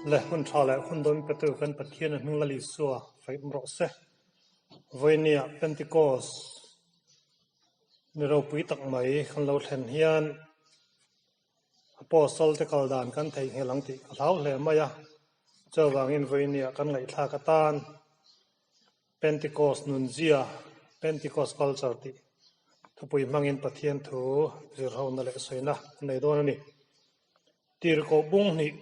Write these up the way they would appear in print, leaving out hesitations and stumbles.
Le hun tha leh hun dawn petu kan Pathian a hming Lal Isua faih rawh se. Vawinia Pentecost ni ropui tak mai kan lo thlen hian Apostle te kal dan kan theihnghilh ang tih ka hlau hle mai a. Chuvangin vawinia kan ngaihthlak atan Pentecost nunzia, Pentecost culture tih thupui hmangin Pathian thu zirhona leh sawina a nei dawn a ni. Tirhkoh bung hnih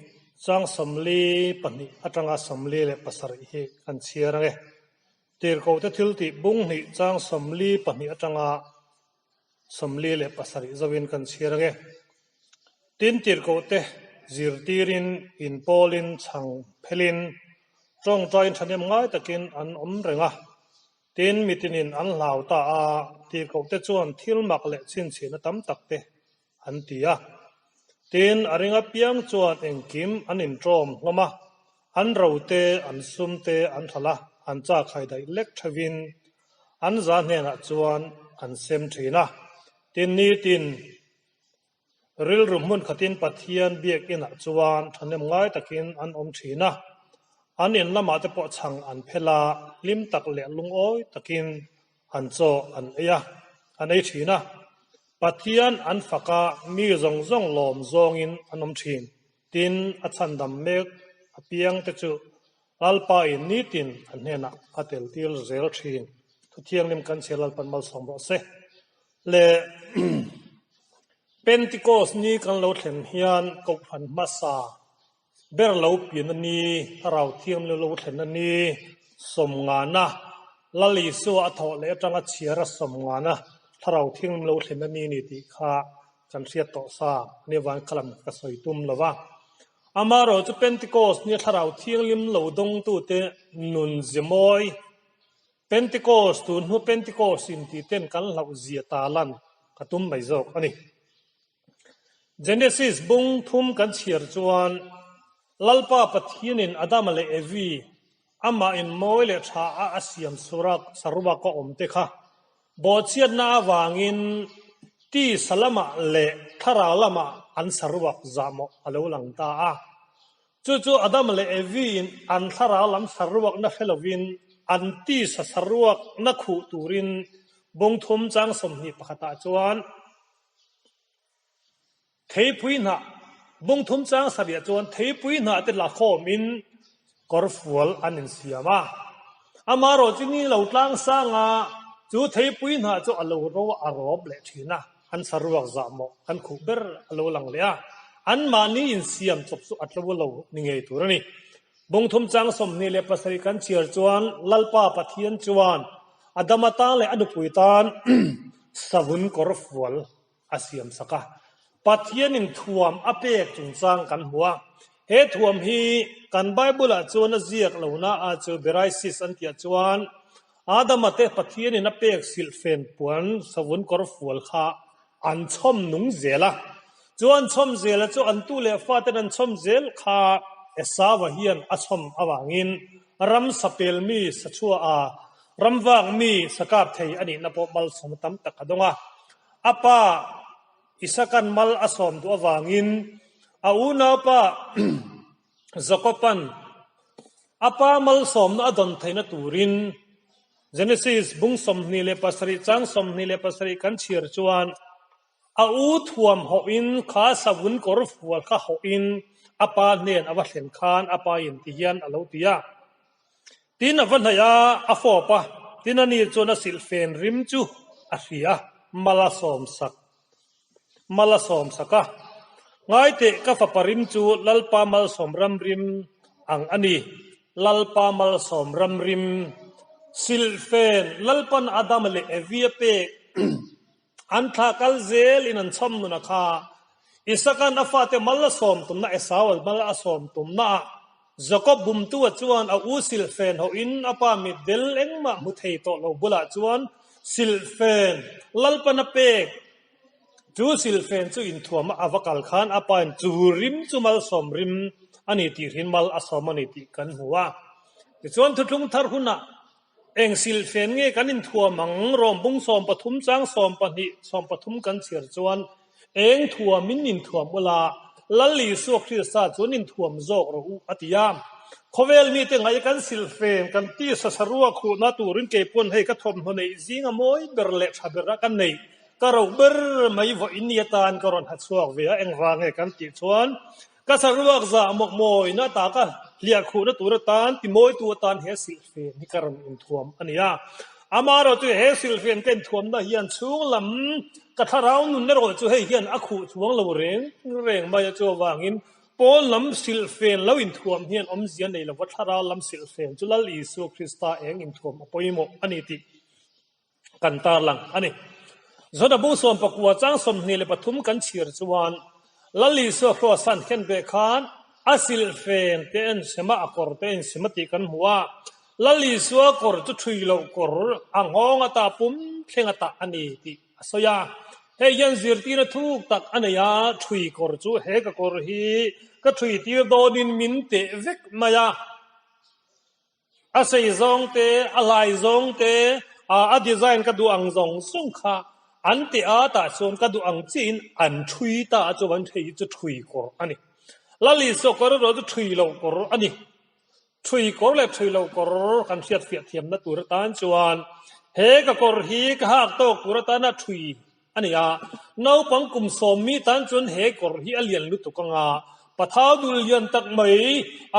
chang 42 atanga 47 hi kan chhiar ang e. Tirhkoh te thil tih bung hnih chang 42 atanga 47 zoin kan chhiar ang e. Tin tirhkoh te zirtirin inpawlin chhang phelin tawngtain thahnem ngai takin an awm reng a. Tin mitinin an hlau ta a, tirhkoh te chuan thil mak leh chhinchhiahna tam tak te an ti a. Tin a ring apiang chuan engkim an intawm hlawm a, an ro te an sum te an hralh a, an chak hai daih lek theuhin an za hnenah chuan an sem thin a. Tin nitin rilru hmun khatin Pathian biakinah chuan thahnem ngai takin an awm thin a, an in lamah te pawh chhang an phel a, hlim tak leh lungawi takin an chaw an ei a, an ei thin a. Pathian an fak a, mi zawng zawng lawm zawngin an awm thin. Tin a chhandam mek apiang te chu Lalpa in nitin an hnenah a tel tir zel thin. Thu thianghlim kan chhiar Lalpan malsawm rawh se. Le Pentecost ni kan lo thlen hian Kohhran hmasa ber lo pian a ni, Thlarau Thianghlim lo thlen a ni, sawmngana Lal Isua a thawh leh atanga chhiar a sawmngana Thlarau Thianghlim lo thlen a ni ni tih kha kan hriat tawh sa ni avang kha lam ka sawi tum lo va. Amaherawh chu Pentecost nia Thlarau Thianghlim lo dawngtute nun ze mawi, Pentecost tun hnu Pentecost in tih ten kan hlauh zia ta lan ka tum mai zawk a ni. Genesis bung thum kan chhiar chuan Lalpa Pathianin Adama leh Evi amah in mawi leh tha a a siam surak saruak a awm te kha bawhchhiatna avangin tisa lamah leh thlarau lamah an saruak zahmawh a lo lang ta a. Chu chu Adama leh Evi in an thlarau lam saruakna hre lovin an tisa saruakna khuh turin bung thum chang 21 ah chuan Theipui hnah, bung thum chang sarih chuan theipui hnah te la khawmin kawr fual an insiam a. Amaherawh chu ni lo tlang sang a, chu theipui hnah chu a lo ro a rawp leh thin a, an saruak zahmawh an khuh ber a lo lang leh a, anmahni insiam chawp chu a tlo lo ni ngei tur a ni. Bung thum chang 27 kan chhiar chuan Lalpa Pathian chuan Adama tan leh a nupui tan savun kawr fual a siam sak a. Pathianin thuam a pek chungchang kan hmu a. He thuam hi kan Bible ah chuan a ziak lo na a chu Beraisis an tih ah chuan Adama te Pathianin a pek silhfen puan savun kawr fual kha an chhawm nung zel a. Chu an chhawm zel a chu an tu leh fa ten an chhawm zel kha Esau-a hian a chhawm avangin ram sapel mi sachhua a ram vak mi sakap thei a nihna pawh malsawmna tam tak a dawng a. A pa Isakan mal a sawm duh avangin a unaupa Jakoban a pa malsawmna a dawn theihna turin Genesis bung 27 chang 27 kan chhiar chuan a u thuam hawhin kha savun kawr fual kha hawhin a pa hnen a va thlen khan a pa in ti hian a lo ti a. Tin a va hnaih a, a fawp a, tin ani chuan a silhfen rim chu a hria, mal a sawm sak, mal a sawm sak a. Ngaiteh ka fapa rim chu Lalpa malsawm ram rim ang a ni, Lalpa malsawm ram rim silhfen Lalpan Adama leh Evi a pek an thla kal zel in an chhawm nun a kha. Isakan a fate mal a sawm tumna Esau a mal a sawm tumna ah Jakob bumtu a chuan a u silhfen hawhin a pa mitdel engmah hmu thei tawh lo bulah chuan silhfen Lalpan a pek chu silhfen chu inthuam a va kal khan a pa in chu rim chu malsawm rim a ni tih hrin mal a sawm a ni tih kan hmu a. Tichuan thuthlung thar hunah Eng silhfen nge kan inthuam ang? Rawm bung 13 chang 12 13 kan chhiar chuan eng thuamin inthuam ula? Lal Isua Krista chuan inthuam zawk rawh u, a ti a. Khawvel mite ngaih kan silhfen, kan tisa sarua khuhna turin kei pawn hei ka thawmhnaw neih zinga mawi ber leh tha bera ka neih ka roh ber mai vawiin ni atan ka rawn ha chhuak ve a, engvang nge kan tih chuan ka saruak zah mawk mawina taka hliah khuhna tur atan timawitu atan he silhfen hi ka rawn inthuam a ni a. Amaherawhchu he silhfen ka inthuamna hian chhung lam ka thlarau nun erawh chu hei hian a khuh chuang lo reng reng mai a, chuvangin pawn lam silhfen lo inthuam hian awmzia nei lova thlarau lam silhfen chu Lal Isua Krista eng inthuam a pawimawh a ni tih kan tarlang a ni. Zawna bung 19 chang 23 kan chhir chuan Lal Isua Kross-an khen ve khan a silhfen te en sem a, a kawr te en sem a tih kan hmu a. Lal Isua kawr chu thui loh kawr a nghawng ata pum thleng ata a ni tih a sawi a. Hei hian zirtirna thuk tak a nei a, thui kawr chu he ka kawr hi ka thui tir dawnin min teh vek mai a. A sei zawng te, a hlai zawng te, a design ka duh ang zawng zawng kha an teh a, tah chuan ka duh ang chiahin an thui ta a, chuan hei hi chu thui kawr a ni. Lal Isua kawr erawh chu thui loh kawr a ni. Thui kawr leh thui loh kawr kan hriatfiah thiamna tur atan chuan he ka kawr hi ka hak tawk tur atana thui a ni a, naupang kum sawmmi tan chuan he kawr hi a lian lutuk ang a, pathau dul lian tak mai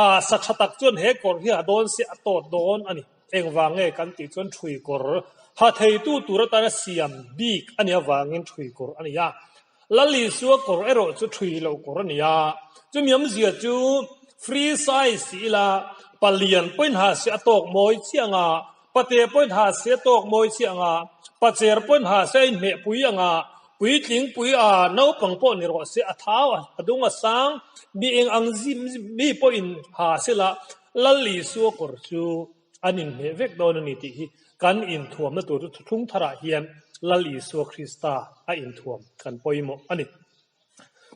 a sa tha tak chuan he kawr hi a dawn se a tawt dawn a ni. Engvang nge kan tih chuan thui kawr ha theitu tur atana siam bik a nih avangin thui kawr a ni a, Lal Isua kawr erawh chu thui loh kawr a ni a, chumi awmzia chu free size tih ila palian pawhin ha se a tawk mawi chiah ang a, Pate pawhin ha se a tawk mawi chiah ang a, pacher pawhin ha se a inhmeh pui ang a, puitling pui a naupang pawh ni rawh se a thau a dung a sang, mi eng ang mi pawhin ha se la Lal Isua kawr chu an inhmeh vek dawn a ni tih hi kan inthuamna tur chu thuthlung tharah hian Lal Isua Krista a inthuam kan pawimawh a ni.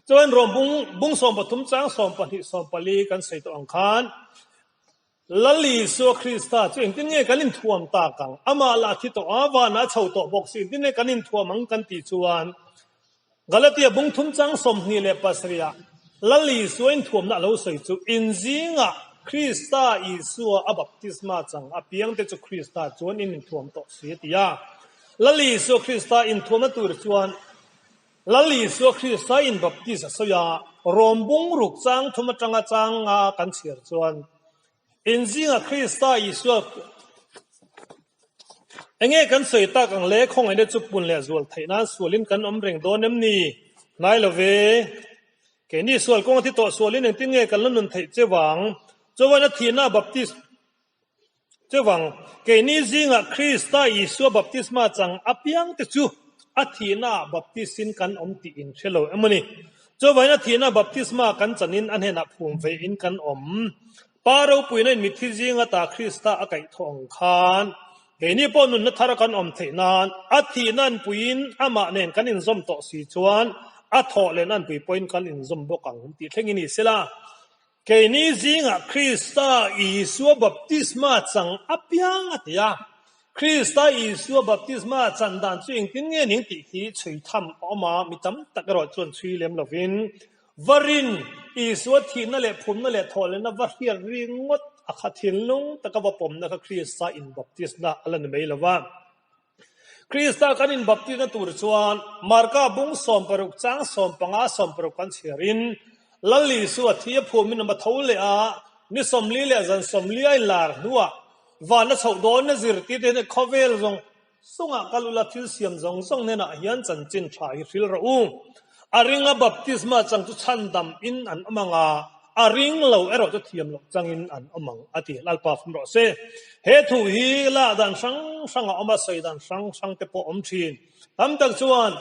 Chuan Rom bung bung 13 chang 12 14 kan sawi tawh ang khan Lal Isua Krista chu engtin nge kan inthuam tak ang? Amah lah thi tawh a, vanah a chho tawh bawk si, engtin nge kan inthuam ang kan tih chuan Galatia bung thum chang 27 ah Lal Isua inthuamna a lo sawi chu inzingah Krista Isua a baptisma chang apiangte chu Krista chuan in inthuam tawh si a ti a. Lal Isua Krista inthuamna tur chuan Lal Isua Krista in baptis a sawi a, Rom bung ruk chang thum atanga chang nga kan chhiar chuan inzinga Krista Isua enge kan sawi tak ang le khawngaihna chu pun leh zual theih nan sualin kan awm reng dawn em ni? Hnai lo ve. Keini sual kawnga thi tawh sualin engtin nge kan la nun theih che vang? Chuan a thihna baptis Chuvang, keini zingah Krista Isua baptisma chang apiangte chu a thihnaah baptisin kan awm tih in hre lo emaw ni? Chuvangin a thihna baptisma kan chanin a hnenah phum veiin kan awm. Pa ropuina in mitthi zinga ta Krista a kaihthawh ang khan, keini pawh nunna thara kan awm theih nan a thihna anpuiin amah nen kan inzawm tawh si chuan a thawh lehna anpui pawhin kan inzawm bawk ang tih thlengin ni sela. Keini zingah Krista Isua baptisma chang apiang a ti a. Krista Isua baptisma chan dan chu engtin nge ning tih hi chhui tham a awm a, mi tam tak erawh chuan chhui lem lovin varin Isua thihna leh phumna leh thawhlehna va hriat ringawt a kha thinlung taka va pawmna kha Krista inbaptisna a la ni mai lo va. Krista kan inbaptisna tur chuan Marka bung 16 chang 15 16 kan chhiarin Lal Isua thi a phumin a ma tho leh a, ni 40 leh zan 40 a inlar hnuah van a chhoh dawn a zirtir te hian khawvel zawng zawngah kal ula thil siam zawng zawng hnenah hian chanchin tha hi hril rawh u. A ringa baptisma chang chu chhandam in an awm ang a, a ring lo erawh chu thiam loh changin an awm ang a ti. Lalpa fam rawh se. He thu hi lah dan hrang hrang a awm a, sawi dan hrang hrang te pawh awm thin. Tam tak chuan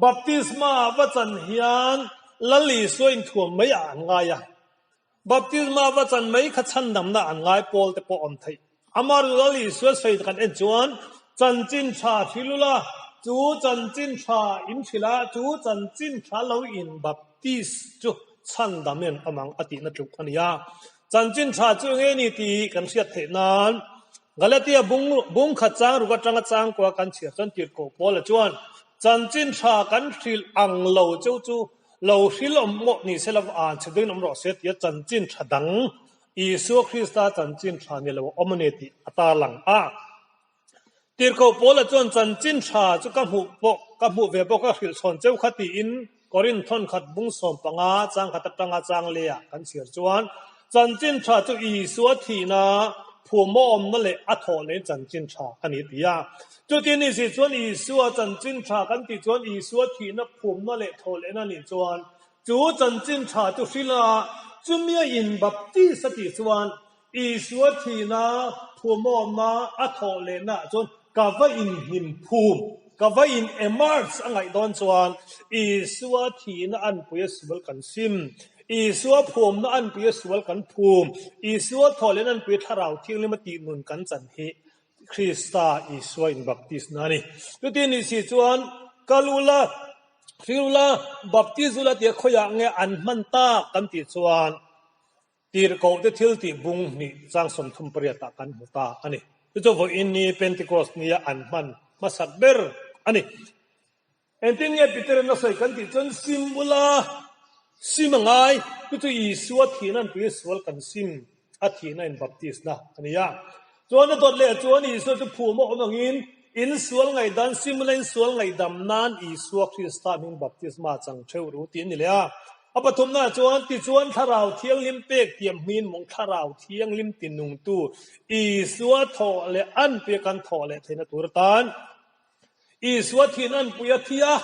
baptisma va chan hian Lal Isua inthuam mai ah an ngai a. Baptisma va chan mai kha chhandamna an ngai pawl te pawh awm theih. Amah Lal Isua sawi kan en chuan chanchin tha hril ula, chu chanchin tha in hrilh a, chu chanchin tha lo in baptis chu chhandam in awm ang a tihna tluk a ni a. Chanchin tha chu enge ni tih kan hriat theih nan Galatia bung bung khat chang ruk atanga changkua kan chhiar chuan tirhkoh Paula chuan chanchin tha kan hrilh ang lo cheu chu. Lo hril awm ngawh ni se lova an chhe deuhin awm rawh se tia chanchin tha dang Isua Krista chanchin tha ni lo a awm a ni tih a tarlang a. Tirhkoh Paula chuan chanchin tha chu ka hmuh pawh ka hmuh ve bawk a hrilh chhawn cheu kha tiin Korinth thawnkhat bung 15 chang khat atanga chang leiah kan chhiar chuan chanchin tha chu Isua thihna phum a awmna leh a thawh leh chanchin tha a ni ti a. Chuti ni si chuan Isua chanchin tha kan tih chuan Isua thihna phumna leh thawh lehna nih chuan chu chanchin tha chu hrilh a, chumia in baptist a tih chuan Isua thihna phum a awmna a thawh lehna ah chuan ka va in hnim phum, ka va in emerge a ngaih dawn chuan Isua thihna anpui a sual kan sim, Isua phumna anpui a sual kan phum, Isua thawh lehna anpui thlarau thianghlim a tih nun kan chan hi Krista Isua in baptisna a ni. Chuti nih si chuan kal ula, hril ula, baptis ula tia khawiah nge an hman tak kan tih chuan tirhkoh te thil tih bung hnih chang 38 ah kan hmu ta a ni. Chu chu vawiin ni Pentecost nia an hman hmasak ber a ni. Engtin nge Peter-in a sawi kan tih chuan sim ula, sim a ngai, chu chu Isua thihna an tui sual kan sim, a thihna in baptisna a ni a. Chuan a dawt leh chuan Isua chu phum a awm angin in sual ngaihdan sim ula in sual ngaihdam nan Isua Krista hming baptisma chang theuh ru tih a ni leh a. A pathumnaah chuan tichuan Thlarau Thianghlim pek tiam hmin mawng Thlarau Thianghlim tinungtu Isua thawh leh anpuia kan thawh leh theihna tur atan Isua thin an pui a thi a,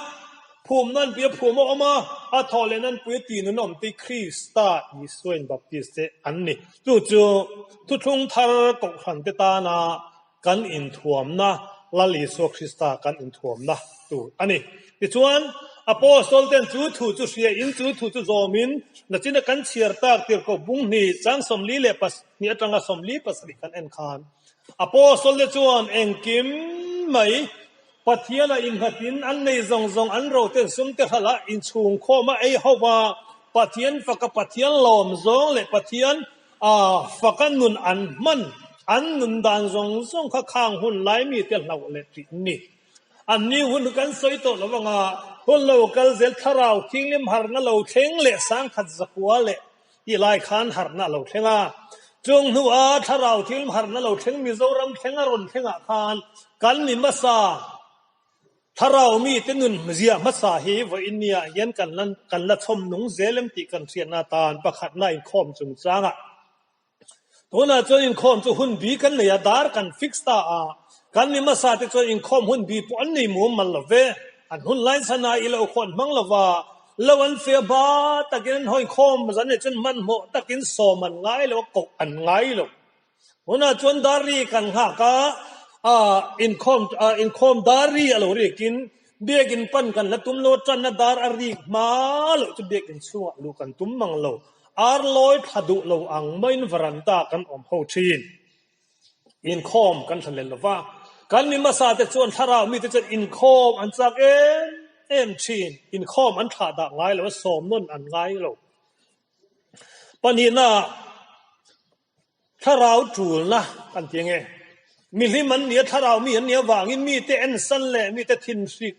phumna an pui a phum a awm a, a thawh lehna an pui a tih nun a awm tih Krista Isua in Baptist te an ni. Chu chu thuthlung thar kohhran te tana kan inthuamna, Lal Isua Krista kan inthuamna tur a ni. Tichuan, Apostol ten chu thu chu hria in chu thu chu zawmin nachina kan chhiar tak tirhkoh bung hnih chang 42 atanga 47 kan en khan Apostol te chuan engkim mai Pathian-a innghatin an nei zawng zawng an ro ten sum te hralh a inchhung khawm a ei ho va, Pathian faka Pathian lawm zawng leh Pathian faka nun an hman an nun dan zawng zawng kha khang hun lai mite hlauh leh tih an ni. An ni hun kan sawi tawh lo anga hun lo kal zel thlarau thinghlim harhna lo thleng leh sangkhat zakua leh Tih lai khan harhna a lo thleng a, chung hnuah thlarau thil harhna lo thleng Mizoram thleng a rawn thlengah khan kan mi hmasa thlarau mite nun ziah hmasa hi vawiin niah hian kan la kan la chhawm nung zel em tih kan hriatna atan pakhatna inkhawm chungchangah tunah chuan inkhawm chu hun bi kan nei a, dar kan fix ta a, kan mi hmasa te chuan inkhawm hun bi pawh an nei mumal lo ve. An hun lai chhan ah i lo khawn hmang lo va, lo an fia hma takin an hawi khawm zan leh chuan hmanhmawh takin sawm an ngai lo a, koh an ngai lo. Hunah chuan dar ri kan nghak a, inkhawm inkhawm dar ri a lo rikin biakin pan kan la tum lo a, tanna dar a rik hma loh chu biakin chhungah luh kan tum mang lo. Ar lawi thla duh lo ang maiin varanda kan awm ho thin. Inkhawm kan hla lel lova, kan mi hmasa te chuan thlarau mite chuan inkhawm an chak em em thin. Inkhawm an thlah dah ngai lo a, sawm nawn an ngai lo. Pahnihna thlarau tulna kan ti ange. Mihlim an nia, thlarau mi an nih avangin mite ensan leh mite thinhrik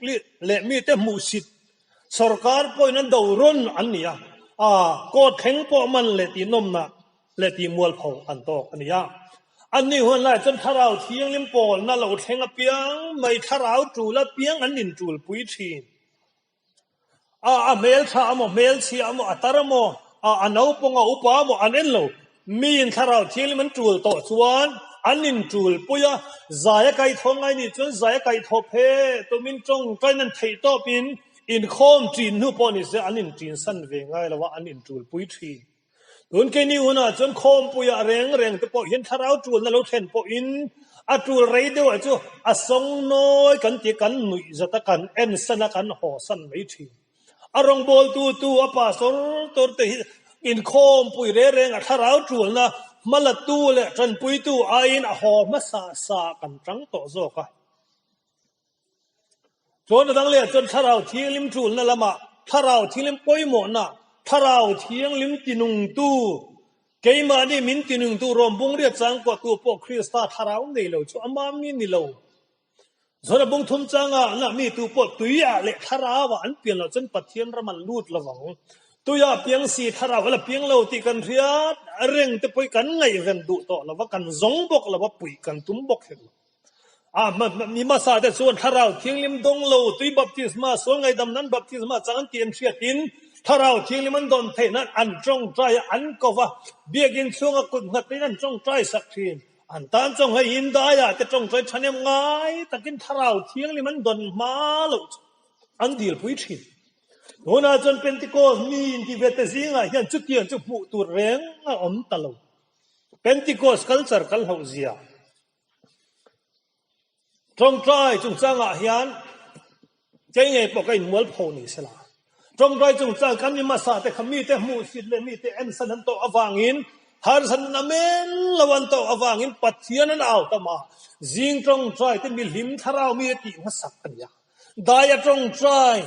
leh mite hmuhsit sorkar pawhin an do rawn an ni a, court thleng pawh man leh tihnawmna leh tih mualpho an tawk a ni a. Anni huan lai chuan thlarau thianghlim pawlna lo thleng apiang mai thlarau tul apiang an intulpui thin. A a hmeltha amaw, hmelchhia amaw, a tar amaw, a a naupang a upa amaw an en lo. Miin thlarau thianghlim an tul tawh chuan an intulpui a, zai a kaihthawh ngai nih chuan zai a kaihthawh phe tumin tawngtain an theih tawpin inkhawm ṭin hnu pawh ni se an inṭinsan ve ngai lo a, an intulpui thin. Tun keini hunah chuan khawmpuiah reng reng te pawh hian thlarau tulna lo thlen pawhin a tul rei deuhah chu a sawng nawi kan ti kan nuih zat a, kan en san a, kan haw san mai thin. A rawngbawltu tu a pastor tur te hi inkhawmpui reng reng a thlarau tulna hmalatu leh tanpuitu aiin a haw hmasa sa kan tang tawh zawk a. Chuan a dang leh chuan Thlarau Thianghlim tulna lamah Thlarau Thianghlim pawimawhna, Thlarau Thianghlim tinungtu, keimahni min tinungtu rawn bung riat changkuahtu pawh Krista Thlarau nei lo chu ama mi ni lo. Zora bung thum changa na mi tu pawh tuiah leh thlarauah an pian loh chuan Pathian ram an lut lo vang. Tuiah piang si thlarau a la piang lo tih kan hriat reng te pawh hi kan ngaihven duh tawh lo va, kan zawng bawk lo va, puih kan tum bawk hek lo. A mi hmasa te chuan thlarau thianghlim dawng lo tui baptisma, sual ngaihdam nan baptisma chang an tih an hriatin thlarau thianghlim an dawn theih nan an tawngtai a, an ko va, biakinn chhunga kut nghat in an tawngtai sak thin. An tan chuan hei Indaiah te tawngtai thahnem ngai takin thlarau thianghlim an dawn hma loh chu an dilpui thin. Tunah chuan Pentecost mi inti ve te zingah hian chutiang chu hmuh tur reng a awm ta lo. Pentecost culture kal hlauh zia. Tawngtai chungchangah hian kei ngei pawh ka inmualpho ni se la. Tawngtai chungchang kan mi hmasa te kha mite hmuhsit leh mite ensan an tawh avangin harsatna men lo an tawh avangin Pathian an au tam a, zing tawngtai te mihlim thlarau mi a tih hmasak a nia. Dai a tawngtai,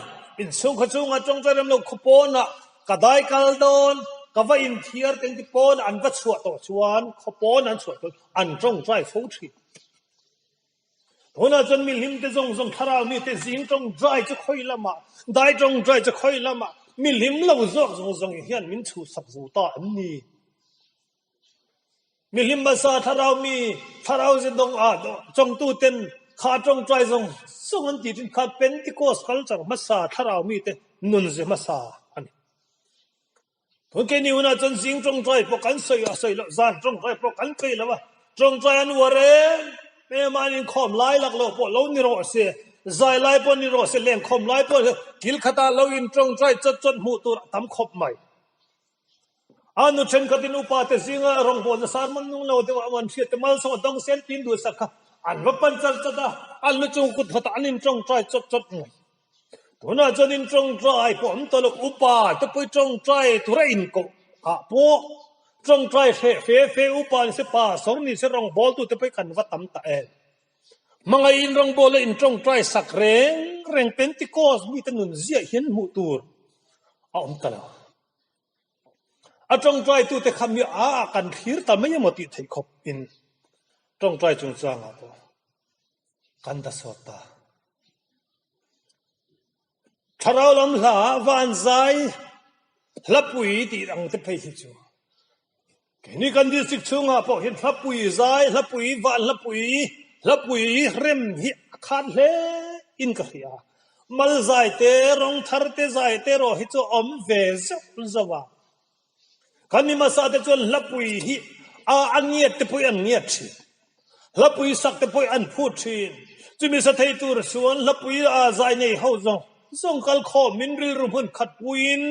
inchhungkhaw chunga tawngtai rem lo khaw pawnah ka dai kal dawn, ka va inthiar teng ti pawn an va chhuah tawh chuan khaw pawn an chhuah tawh an tawngtai fo thin. Tunah chuan mihlim te zawng zawng thlarau mite zing tawngtai chu khawi lamah, dai tawngtai chu khawi lamah mihlim lo zawk zawng zawng hian min chhuhsak zo ta an ni. Mihlim hmasa thlarau mi thlarau zedawng ah chawngtu ten kha tawngtai zawng zawng an tih thin kha Pentecost culture hmasa thlarau mite nunze hmasa a ni. Tun keini hunah chuan zing tawngtai pawh kan sawi a sawi loh zan tawngtai pawh kan peih lo a, tawngtai an uar em em a, an inkhawm lai lak loh pawh lo ni rawh se, zai lai pawh ni rawh se, lengkhawm lai pawh kil khatah lo in tawngtai chawt chawt hmuh tur a tam khawp mai. A nu thenkhatin upa te zinga rawngbawlna sermon nung lo deuh a an hriat te malsawm a dawng sen tin duhsak kha an va pan char chat a, an lu chung kut hawtah an intawngtai chawt chawt mai. Tunah chuan intawngtai pawh awm tawh lo, upa te pawh i tawngtai tura inkoh ah pawh tawngtai hreh fe fe upa ni se pastor ni se rawngbawltu te pawh i kan va tam ta em. Hmangaihin rawngbawla intawngtai sak reng reng Pentecost mite nun ziah hian hmuh tur a awm ta lo. A tawngtaitute kha mi a ah kan thlir ta mai emaw tih theih khawp in tawngtai chungchangah pawh kan da sawt ta. Thlarau lam hla van zai hlapui tih ang te phei hi chu keini kan district chhungah pawh hian hlapui zai hlapui van hlapui hlapui rem hi a khat hle in ka hria. Mal zai te rawng thar te zai te erawh hi chu a awm ve zeuh zauh a. Kan mi hmasa te chuan hlapui hi a a ngiat te pawh hi an ngiat thin. Hlapui sak te pawh hi an phut thin. Chumi sa thei tur chuan hlapui a zai nei ho zawng zawng kal khawm in rilru hmun khat puiin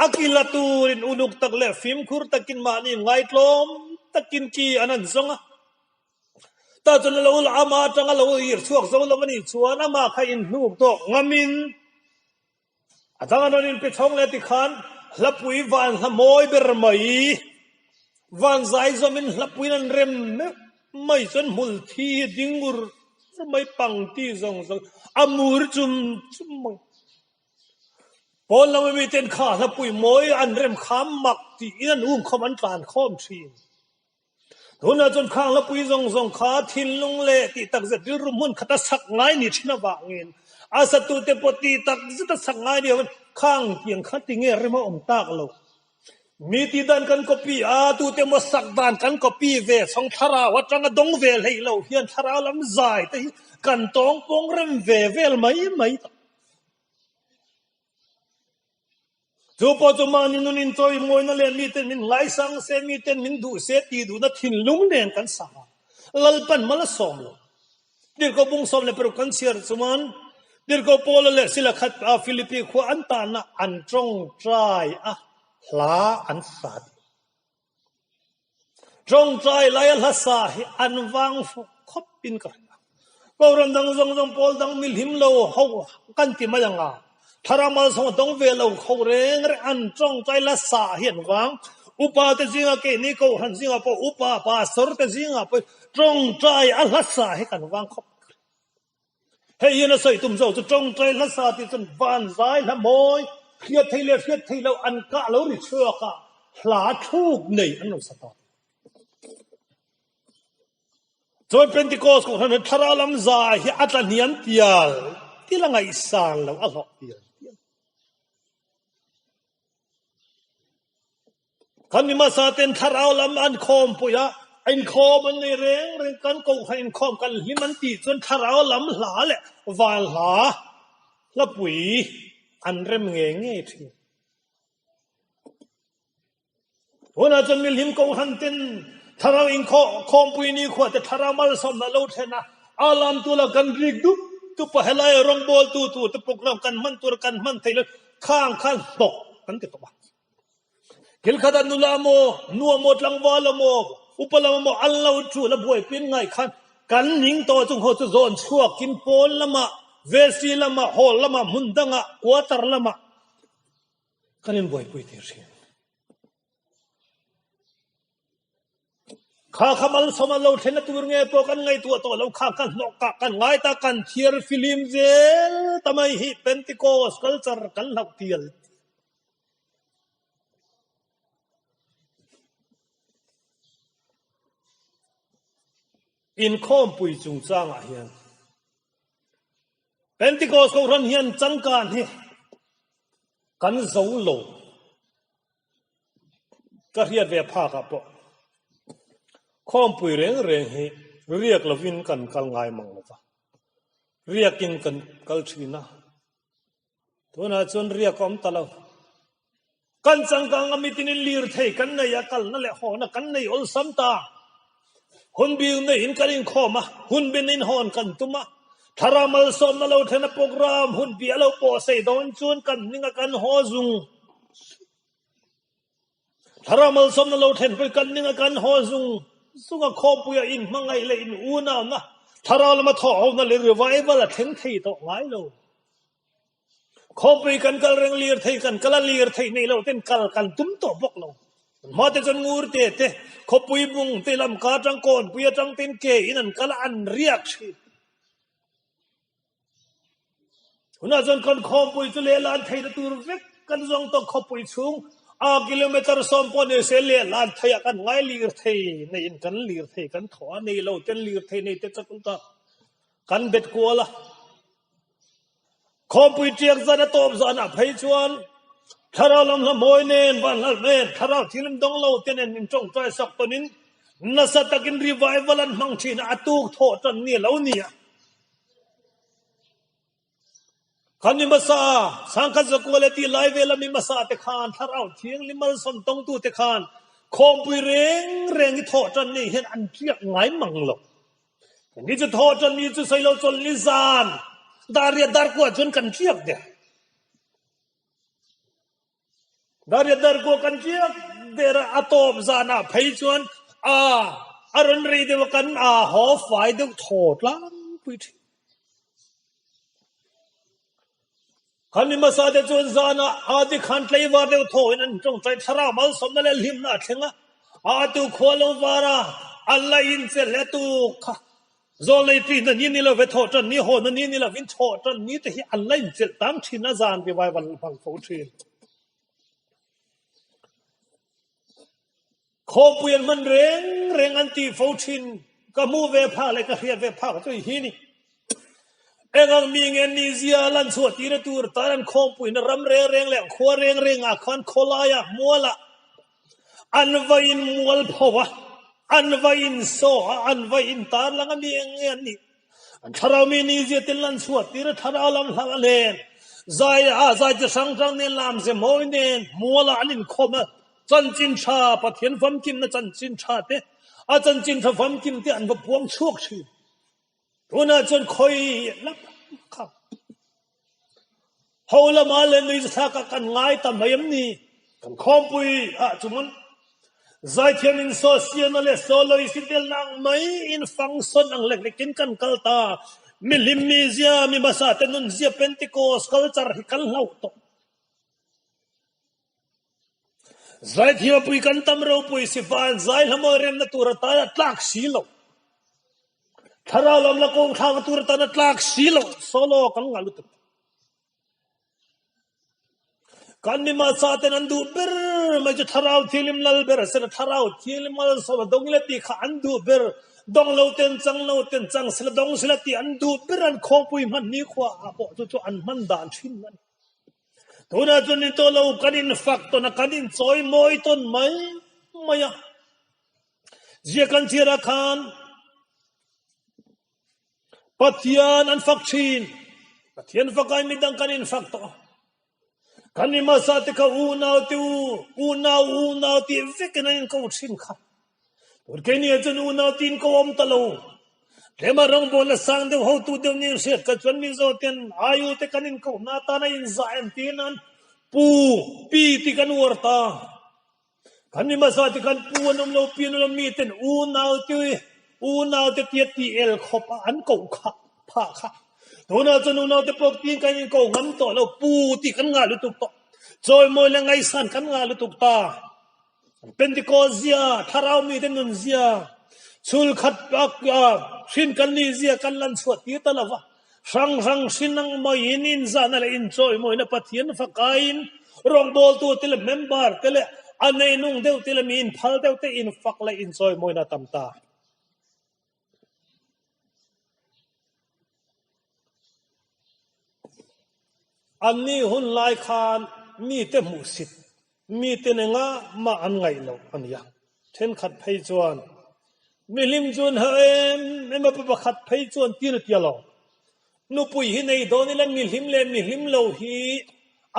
a kil a turin uluk tak leh fimkhur takin mahni ngaitlawm takin ki an an zawng a. Tah chuan a lo la ama atanga lo ir chhuak zo lo a nih chuan amah kha inhnuk tawk ngamin a dang an rawn inpe chhawng leh tikhan hlapui van hla mawi ber mai van zai zawmin hlapuiin an rem meuh mai chuan hmul thi ding ur mai pangti zawng zawng a mur chum chum mai. Pawn lama miten kha hlapui mawi an rem kham mak tiin an um khawm an tlan khawm thin. Tunah chuan khang hlapui zawng zawng kha thinlung leh tih takzet rilru hmun khata sak ngai ni thin avangin a satute pawh tih takzeta sak ngai ni lovin khang tiang kha tinge rem a awm tak lo. Mi tih dan kan copy a, tute emaw sak dan kan copy ve chhawng thlarau atanga dawng ve hleih lo hian thlarau lam zai te hi kan tawng pawng rem ve vel mai mai tak. Chu pawh chu mahni nun inchawi mawina leh miten min ngaisang se, miten min duh se tih duhna thinlung nen kan sak a, Lalpan mal a sawm lo. Tirhkoh bung 16 kan chhiar chuan Tirhkoh Paula leh Sila khat a Philippi khua an tahna an tawngtai a, hla an sa tih. Tawngtai laia hla sa hi an vang khawp in ka hria. Program dang zawng zawng pawl dang mihlim lo ho kan ti mai ang a, thlarau malsawm a dawng ve lo kho reng reng an tawngtai hla sa hi an vang. Upa te zingah keini kohhran zingah pawh upa pastor te zingah pawh tawngtai a hla sa hi kan vang khawp. Hei hian a sawi tum zawk chu tawngtai hla sa tih chuan van zai hla mawi, hriat thei leh hriat thei loh an kah lo ri chhuak a, hla thluk nei an lo sa ta. Chuan Pentecost kohhran hian thlarau lam zai hi a tla hniam tial tial a ngaihsan loh a hlawh tial tial. Kan mi hmasa ten thlarau lam an khawmpui a, inkhawm an nei reng reng, kan kohhran inkhawm kan hlim an tih chuan thlarau lam hla leh van hla hlapui an rem ngei ngei thin. Tunah chuan milhim kohhran ten thlarau inkhawmpui nikhua te thlarau malsawmna lo thlen a, a lam tula kan rik dup dup a, helai rawngbawltu tur te program kan hman tur kan hman theih loh khang khan hnawk kan ti tawp a. Thil khatah nula maw, nu maw, tlangval maw, upa lam maw an lo tul a buaipui ngai khan kan ning tawh chung ho chu zawn chhuakin pawn lamah, vesi lamah, hall lamah, hmun dangah, quarter lamah Kan inbuaipui tir thin. Kha kha malsawm a lo thlen a tur nge pawh kan ngaihtuah tawh lo kha kan hnawh kah kan ngai ta kan thiar filim zel ta mai hi Pentecost culture kan hlauh tial tial. Inkhawmpui chungchangah hian Pentecost Kohhran hian changkan hi kan zo lo. Ka hriat ve phakah pawh khawmpui reng reng hi riak lovin kan kal ngai mang lo va, riakin kan kal thin a. Tunah chuan riak a awm ta lo. Kan changkang a mitinin lirthei kan nei a, kalna leh hawna kan nei awlsam ta. Hun bil neiin kan inkhawm a, hun bin inhawn kan tum a. Thlarau malsawmna lo thlen a program hun bi a lo pawh sei dawn chuan kan hming a kan haw zung. Thlarau malsawmna lo thlen pawhin kan hming a kan haw zung zung a, khawmpuia inhmangaih leh in unauna, thlarau lama thawhhona leh revival a thleng thei tawh ngai lo. Khawmpui kan kal reng lirthei kan kal a, lirthei nei lo ten kal kan tum tawh bawk lo. Hmate chuan ngur te te, khawpui bung te lamka atang kawnpui atang ten ke in an kal a, an riak thin. Tunah chuan kan khawmpui chu lehlan theihna tur vek kan zawng tawh khawpui chhung a kilometer sawm pawh ni se lehlan theih ah kan ngai lirthei neiin kan lirthei kan thawh a, nei lo ten lirthei nei te chak ta kan bet kual a. Khawmpui tiak zan a tawp zanah phei chuan thlarau lam hla mawi nen van hlalh nen thlarau thilim dawng lo te nen min tawngtai sak tawnin nasa takin revival an hmang thin a, a tuk thawh tan ni a lo ni a. Khan mi hmasa sangkhat zakua leh tih lai vela mi hmasa te khan thlarau thianghlim malsawm tawngtu te khan khawmpui reng reng i thawh tan ni hian an tiak ngai mang lo. Ni chu thaw chuan ni chu sawi lo chuan ni zan dar riat dar kua chuan kan tiak der. Dar riat dar kua kan tiak der a, a tawp zan ah phei chuan a a rawn rei deuh a kan a haw fai deuh thaw tlangpui thin. Khan mi hmasa te chuan zan ah adi khan tlaivar deuh thaw in an tawngtai thlarau malsawmna leh hlimna a thleng a, a atu khua lo var a, a la in che hle tu kha zawl nei ṭi na ni ni lo ve thawh ṭan ni haw na ni ni lo in thawh ṭan ni te hi an la in chelh tang ṭhin a zan revival hmang fo ṭhin. Khawpui an hman reng reng an tih fo thin. Ka hmuh ve phak leh ka hriat ve phak chu hi ni. Eng ang mi nge ni zia lan chhuah tir tur tan an khawmpuina ram reng reng leh khua reng reng ah khan khawlaiah mualah an va in mual pho a, an va in saw a, an va in tar lang a mi eng nge an nih? An thlarau mi ni zia ten lan chhuah tir a thlarau lam hlauh a nen zai a zai chi hrang hrang nen lam ze mawi nen mualah an inkhawm a. Chanchin tha, Pathian famkimna chanchin tha te, a chanchin tha famkim te an va puang chhuak thin. Tunah chuan khawi lam kha ho lama leh nui thlakah kan ngai ta mai em ni? Kan khawmpui ah chuan zaithiam in sosialna leh soloist in tel ang mai in function ang lek lekin kan kal ta. Mihlim mizia, mi hmasa te nunzia Pentecost culture hi kan hlauh tawh. Zaithiam pui kan tam ropui si van zai hlamawi remna tur atan a tlak si lo. Thlarau lam la kawng thlakna tur atan a tlak si lo. Solo kan ngah lutuk. Kan mi mahsa ten an duh ber mai chu thlarau thianghlim lal ber a sela thlarau thianghlim malsawm a dawng ila tih kha an duh ber. Dawng lo ten chang lo ten chang sela dawng sela tih an duh ber an khawngpui hman ni khua ah pawh chu chu an hman dan thin a ni. Tunah chuan ni tawh lo kan in fak tawn a kan in chawi mawi tawn mai mai a. Zia kan chhiar ah khan Pathian an fak thin. Pathian fakai midang kan in fak tawh a. Kan mi hmasa te kha unau te u, unau unau tih vekin an inko thin kha. Tun keini ah chuan unau tih inko a awm ta lo. Tlema rawngbawlna sang deuh hotu deuh nih hriat kha chuan Mizo ten aiu te kan inko hna tan a inzah em tiin an pu, pi tih kan uar ta. Kan mi hmasa te khan pu an awm lo, pi an awm lo, mi ten unau te unau te tia tih el khawp a an koh kha phah kha. Tunah chuan unau te pawh tiin kan inko ngam tawh lo, pu tih kan ngah lutuk tawh. Chawimawi leh ngaihsan kan ngah lutuk ta. Pentecost zia, thlarau mite nun zia, chhul khat hrin kan nih zia kan lan chhuah tir ta lo va. Hrang hrang hrin ang maiin inzahna leh inchawimawina Pathian fakaiin rawngbawltu te leh member te leh a neinung deuh te leh mi inphal deuh te infak leh inchawimawina a tam ta. Anni hun lai khan mite hmuhsit, mite nenga mah an ngaih loh a nia. Thenkhat phei chuan mihlim chu an hau em em a, pa pakhat phei chuan tir a tia lo. Nupui hi nei dawn ila mihlim leh mihlim lo hi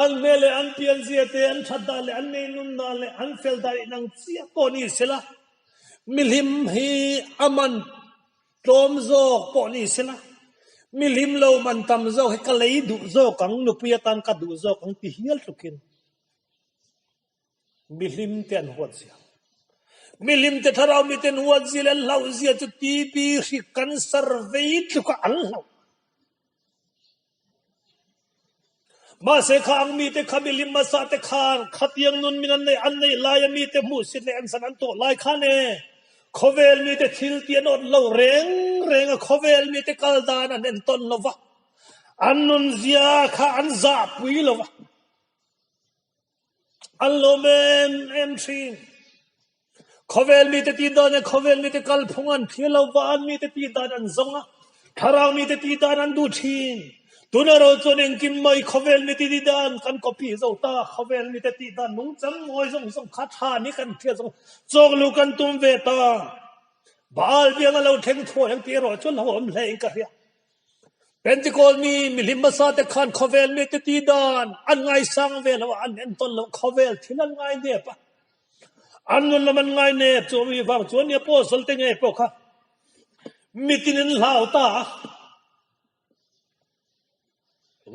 an hmel leh an pianzia te, an that dan leh an neinun dan leh an fel dan inang chiah pawh ni sela, mihlim hi a man Tlawm zawk pawh ni sela, mi hlim lo man tam zawk hi ka lei duh zawk ang, nupui atan ka duh zawk ang ti hial tlukin mi hlim te an huat zia. Mi hlim te thlarau mi ten huat zia leh an hlauh zia chu TB hri cancer vei tluka an hlauh. Mahse kha ang mite kha milim hmasa te khan khatiang nun min an neih an neih laia mite hmuhsit leh ensan an tawh lai khan e khawvel mite thil tih an awt lo reng reng a, khawvel mite kal dan an entawn lo va, an nunzia kha an zahpui lo va. An lawm em em thin. Khawvel mite tih dan leh khawvel mite kalphung an thlir lo va, an mite tih dan an zawng a, thlarau mite tih dan an duh thin. Tuna ro chuan engkim mai khawvel mite tih dan kan copy zo ta, khawvel mite tih dan nungchang mawi zawng zawng kha tha ni kan hriat zawng chawk lu kan tum ve ta. Baal biang a lo thleng thuai ang tih erawh chuan hlauhawm hle in ka hria. Pentecost mi mihlim hmasa te khan khawvel mi te ti dan an ngaisang ve lo a, an entawn lo, khawvel thil an ngai nep a, an nun lam an ngai nep chu mi vang chuan ni apostle te ngei pawh kha mitin an hlau ta a,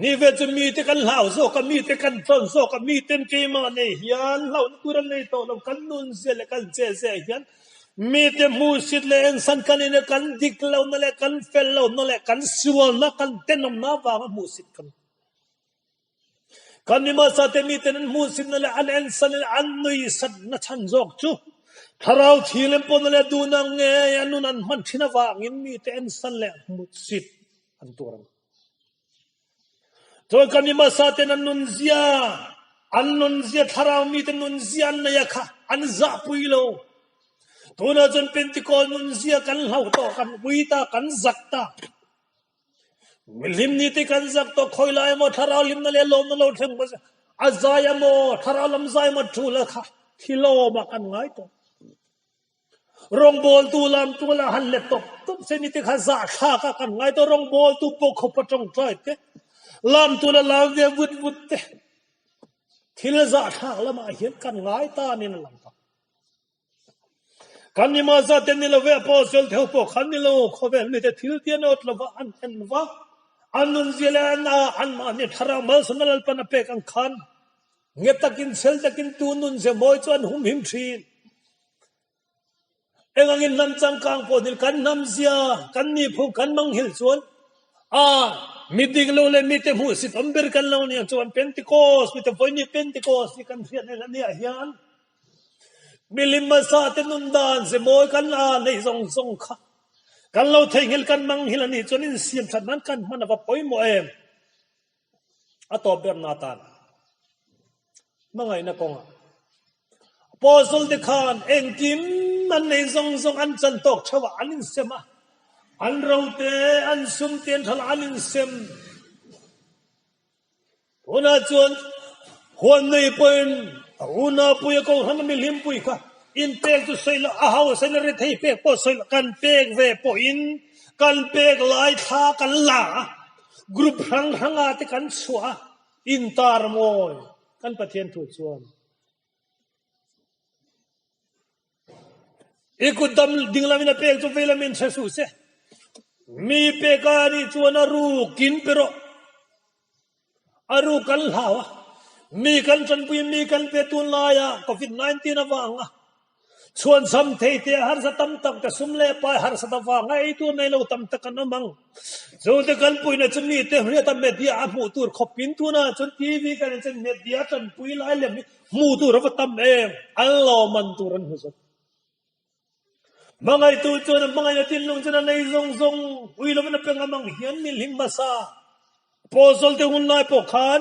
ni ve chu mi te kan hlau zawk a, mi te kan tlawn zawk a, mi ten keimah nei hian hlauhna tur an nei tawh lo, kan nun zia leh kan che zia hian Mite hmuhsit leh ensan kan in a kan dik lohna leh kan fel lohna leh kan sualna kan tenawmna avanga hmuhsit kan Kan mimasa te miten an hmuhsitna leh an ensan leh an nuihsatna chhan zawk chu thlarau thilem pawhna leh duhna ngei a nun an hman thin avangin mite ensan leh hmuhsit an tuar a ni. Chuan kan mimasa ten an nunzia, an nunzia thlarau mite nunzia an nei a kha an zahpui lo. Tunah chuan Pentecost nunzia kan hlau tawh, kan ui ta, kan zak ta. Mihlim ni te kan zak tawh, khawi lai emaw thlarau hlimna leh lawmna lo thleng pawh a zai emaw, thlarau lam zai emaw tul a kha thilawm ah kan ngai tawh. Rawngbawltu lam tuala han let tawp tawp se ni te kha zahthlak a kan ngai tawh rawngbawltu pawh khawpa tawngtai te lam tuala lam ve vut vut te thil zahthlak lamah hian kan ngai ta niin a lang ta. Kan ni mah zat te ni lo ve apostle theu pawh khan ni lo khawvel mi te thil ti an awt lova an en va an nunzia leh an anmahni thlarau malsawmna Lalpan a pek ang khan nge takin chhel takin tu nunzia mawi chu an humhim thin. Engangin hnam changkang pawh nil kan hnam zia kan ni phu kan manghil chuan a mi dik lo leh mite hmuhsit awm ber kan lo nia chuan Pentecost mite vawiini Pentecost hi kan hriat nen ania hian milim hmasa te nun dan ze mawi kan a neih zawng zawng kha kan lo theihnghilh kan manghil anih chuan insiam that nan kan hman ava pawimawh em. A tawp ber na tan hmangaihna kawngah Apostle te khan engkim an nei zawng zawng an chan tawk theuh a, an insem a. An rote, an sum te an thalh a, an insem. Tunah chuan huan nei pawhin a unapui a kohhran a mihlimpui kha inpek chu sawi loh a hausa in a rethei pek pawh sawi loh kan pek ve pawhin kan pek lai thla kan la a, group hrang hranga te kan chhuah a, intar mawi kan Pathian thu chuan I kut dam dinglamin a pek chu veilamin hre suh se. Mi pek a nih chuan a rukin pe rawh. A ruk kan hlau a, mi kan tanpui mi kan pe tun laia Covid 19 avanga chhuanchham thei te harsa tam tak te sum leh pai harsat avanga ei tur nei lo tam tak an awm ang. Chu te kan puina chu mite hriata media a hmuh tur khawpin tunah chuan TV kan en chuan media tanpui lai lem hi Hmuh tur a va tam em? An lo man tur an hmu zawk. Hmangaihtu chuan a hmangaihna thinlung chuan a nei zawng zawng ui lovin a pe ngam ang hian min hlim hmasa. Apostle te hun lai pawh khan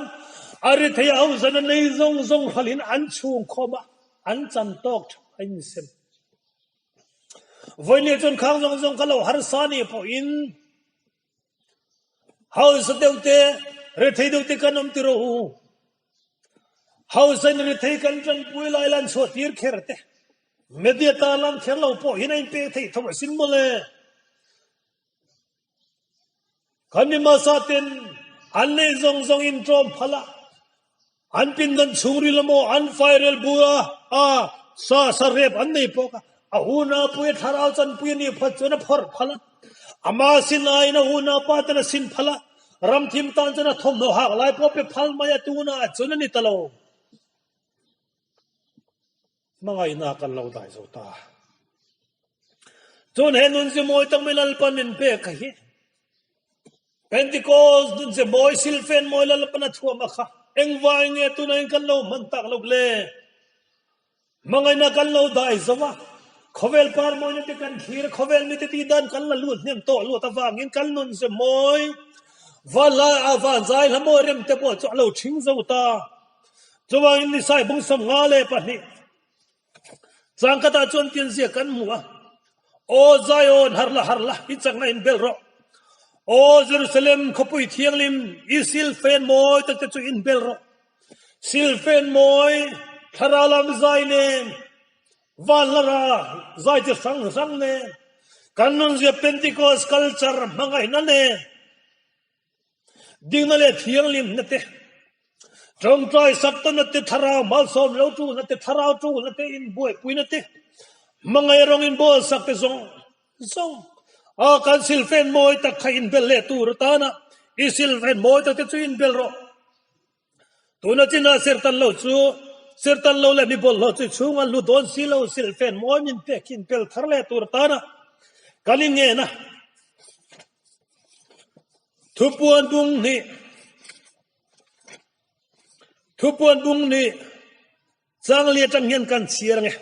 a ri thei a hausan a nei zawng zawng hralhin an chhung khawm a, an chan tawk tha a insem. Vawinia chuan khang zawng zawng kha lo harsa nih pawhin Hausa deuh te, rethei deuh te kan awm ti rawh u. Hausa in rethei kan tanpui lai lan chhuah tir kher te. Media tar lan kher lo pawh hin a inpek theih tho asin mawle. Kan mi hmasa ten an nei zawng zawng in tlawm phal a, an pindan chhungril emaw an fairel bula a sa sa rep an nei bawk a, a unapui a thlarau chanpui a nih phat chuan a phawrh phal a, ama sin aiin a unapa ten a sin phal a, ramthim tan chuan a thawmhnaw hak lai pawh pe phal mai a tunah chuan a ni ta lo. Hmangaihna kan lo dai zo ta. Chuan he nun zimawi tak mai Lalpan min pek kha hi Pentecost nun zimawi silfen mawi Lalpan a thuam a kha engvai nge tunah in kan lo hman tak lo le? Hmangaihna kan lo dai zo a, khawvel par mawina te kan thlir a, khawvel mite tih dan kan la lut hnem tawh luat avangin kan nun zimawi vanlai a vanzai hla mawi rem te pawh chu a lo ṭhing zo ta. Chuvangin Nisai bung 52 changkhatah chuan tianzia kan hmu a, Aw Zion, harh la, harh la, i chakna in bel rawh. Aw Jerusalem, khawpui thianghlim, i silfen mawi tak te chu in bel rawh. Silfen mawi, thlarau lam zai nen, vanhlara zai chi hrang hrang nen, kan nunzia Pentecost culture hmangaihna nen, Dingna leh thianghlimna te, tawngtai saktawna te, thlarau malsawm lo tulna te, thlarau tulna te, inbuaipuina te, hmangaih rawng inbualsak te zawng zawng a kan silfen mawi tak kha inbel leh tur atana i silfen mawi tak te chu inbel rawh. Tuna chinah sertan lo chu sertan lo leh mi bawlhhlawh chu chhunga lu dawn si lo silfen mawi min pek hi inbel thar leh tur atana kan inngen a. Thupuan bung hnih Thupuan bung hnih changli atang hian kan chhiar ange.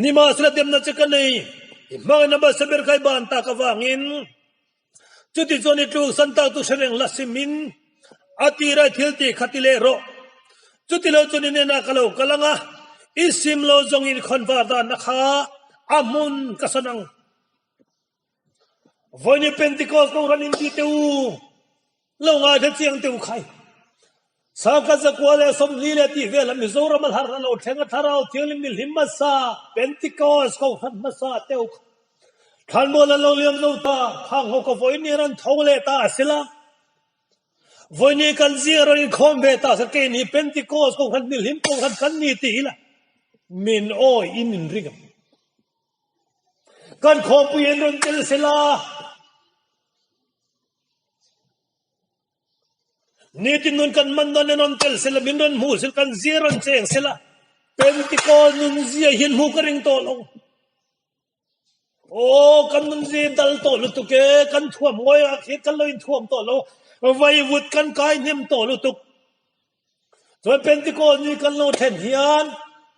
Nimahsela demna che ka nei, i hmangaihna hmasa ber kha i ban tak avangin chuti chuan i tluksan tak chu hre reng la simin a tira i thil tih kha ti leh rawh. Chuti lo chuan i hnenah ka lo kal ang a, i sim lo zawngin i khawnvar danna kha a hmun ka sawn ang. Vawiin i Pentecost Kohhran in ti teh u, lo ngaithla chiang teh u khai. Sangkhat zakua leh 40 leh tih velah Mizoram a hlarh a lo thleng a, Thlarau Thianghlim ni hlim hmasa Pentecost Kohhran hmasa teh u kha. Thlanmual an lo liam zo ta, khang ho ka vawiin ni rawn tho leh ta a sila. Vawiin ni kan zing a rawn inkhawm ve ta sa, keini Pentecost Kohhran ni hlim Kohhran kan ni tih ila min awi in inring ang. Kan khawpui an rawn tel sela. Nitin nun kan man dawn an rawn tel sela, min rawn hmu sela, kan zia rawn cheng sela. Pentecost nun zia hian hmu ka ring tawh lo. Aw, kan nun zia dal tawh lutuk e, kan thuam ngawi ah khian kan lo inthuam tawh lo. Vaivut kan kai hnem tawh lutuk. Chuan Pentecost ni kan lo thlen hian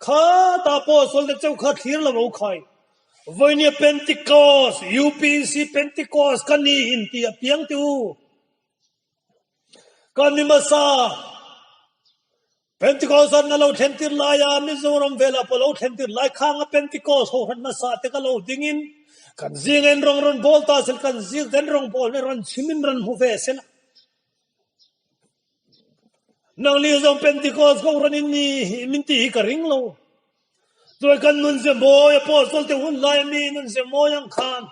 khatah pawh sawl te chauh kha thlir lo lo khai. Vawinia Pentecost, UPC Pentecost ka ni in ti a piang te u. Kan mi hmasa. Pentecost an lo thlen tir laia Mizoram velah pawh lo thlen tir lai khanga Pentecost ho hran hmasa te ka lo dingin kan zinga in rawng rawn bawl ta sel kan zing ten rawng bawl na rawn chim in rawn hmu ve sela. Nang ni zawng Pentecost ko rawn in ni min ti hi ka ring lo. Chuai kan nun ze mawi Apostle te hun lai mi nun ze mawi ang khan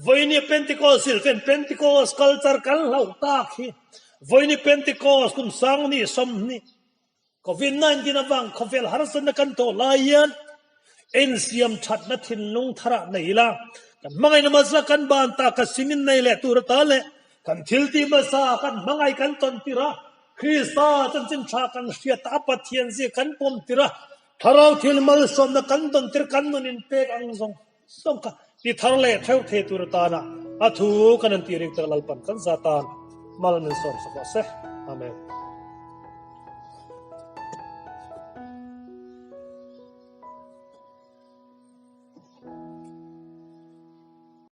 vawiini Pentecost silfen Pentecost culture kan hlauh tak hi vawiini Pentecost kum sang ni 20 Covid 19 avang khawvel harsatna kan tawh lai hian insiam thatna thinlung tharah nei ila kan hmangaihna hmasa kan ban ta ka simin nei leh tur ata leh kan thil tih hmasa kan hmangaih kan tawn tir a Krista chanchin tha kan hriat a Pathian zia kan pawm tir a Thlarau thil malsawmna kan dawn tir kan nun in pek ang zawng zawng kha ti thar leh theuh thei tur atana a thu kan an tih ring tak Lalpan kan za tan mal min sawm sak rawh se. Amen.